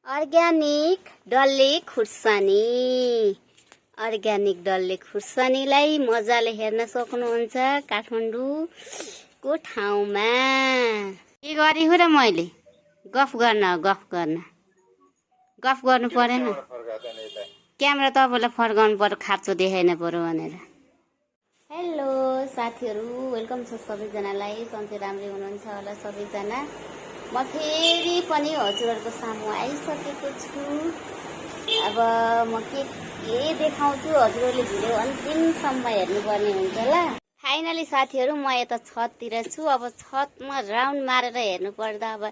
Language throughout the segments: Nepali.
अर्ग्यानिक डल्ले खुर्सानी खुर्सानीलाई मजाले हेर्न सक्नुहुन्छ काठमाडौँको ठाउँमा। के गरेको र मैले गफ गर्नु परेन। क्यामेरा तपाईँलाई फर्काउनु पर्यो, खाँचो देखाइन पर्यो भनेर। हेलो साथीहरू, वेलकम छ सबैजनालाई। सन्चै राम्रै हुनुहुन्छ होला सबैजना। म फेरि पनि हजुरहरूको सामु आइसकेको छु। अब म के देखाउँछु, हजुरहरूले भिडियो अन्तिमसम्म हेर्नुपर्ने हुन्छ ल। फाइनली साथीहरू म यता छततिर छु। अब छतमा राउन्ड मारेर हेर्नुपर्दा अब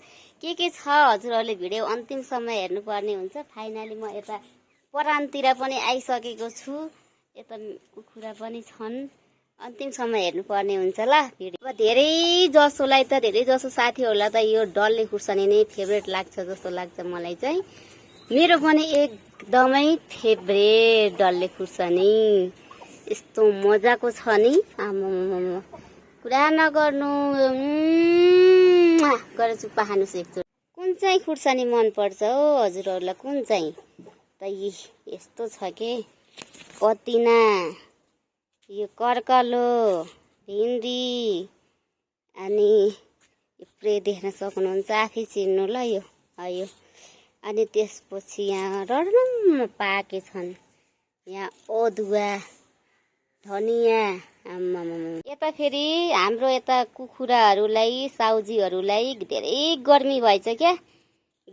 के छ हजुरहरूले भिडियो अन्तिमसम्म हेर्नुपर्ने हुन्छ। फाइनली म यता परानतिर पनि आइसकेको छु। यता कुखुरा पनि छन्, अन्तिमसम्म हेर्नुपर्ने हुन्छ ल भिडियो। अब धेरै जसो साथीहरूलाई त यो डल्ले खुर्सानी नै फेभरेट लाग्छ जस्तो लाग्छ मलाई चाहिँ। मेरो पनि एकदमै फेभरेट डल्ले खुर्सानी। यस्तो मजाको छ नि, आमामामा कुरा नगर्नु, गरेर चुप्पा खानु सेक्छु। कुन चाहिँ खुर्सानी मनपर्छ हो हजुरहरूलाई? कुन चाहिँ त यस्तो छ के, पतिना, यो कर्कलो, भिन्डी, अनि पुरै देख्न सक्नुहुन्छ, आफै चिन्नु ल यो। अनि त्यसपछि यहाँ रडम्म पाके छन्, यहाँ अदुवा, धनियाँ। यता फेरि हाम्रो यता कुखुराहरूलाई, साउजीहरूलाई धेरै गर्मी भएछ क्या।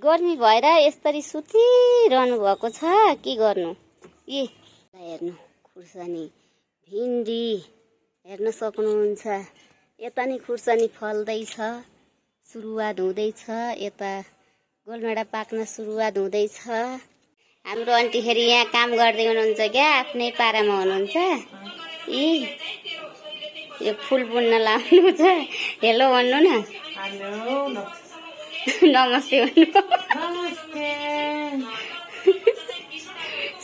गर्मी भएर यसरी सुतिरहनु भएको छ। के गर्नु, हेर्नु खुर्सानी, भिन्डी हेर्न सक्नुहुन्छ। यता नि खुर्सानी फल्दैछ, सुरुवात हुँदैछ। यता गोलमेडा पाक्न सुरुवात हुँदैछ। हाम्रो आन्टीखेरि यहाँ काम गर्दै हुनुहुन्छ क्या, आफ्नै पारामा हुनुहुन्छ। यो फुल बुन्न लाउनु छ। हेलो भन्नु न। नमस्ते भन्नु।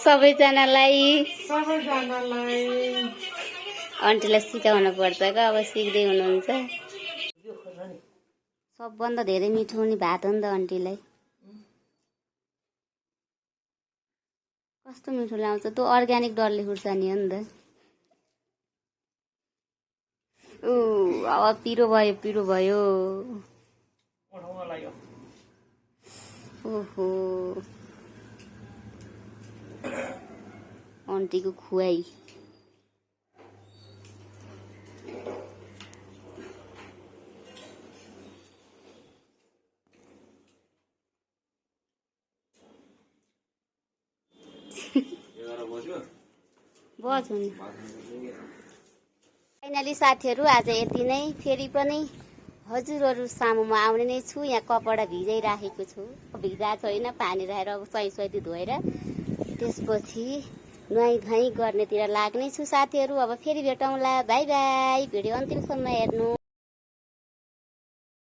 सबैजनालाई आन्टीलाई सिकाउनु पर्छ क्या, अब सिक्दै हुनुहुन्छ। सबभन्दा धेरै मिठो हुने भात हो नि त आन्टीलाई। कस्तो मिठो लाउँछ त्यो अर्ग्यानिक डल्ले खुर्सानी हो नि त। अब पिरो भयो। ओहो आन्टीको खुवाई। फाइनली साथीहरू आज यति नै। फेरि पनि हजुरहरू सामुमा आउने नै छु। यहाँ कपडा भिजाइराखेको छु, भिजाएको छैन, पानी राखेर अब सही धोएर त्यसपछि नुहाई धुवाई गर्नेतिर लाग्ने छु साथीहरू। अब फेरि भेटौँला, बाई बाई। भिडियो अन्तिमसम्म हेर्नु।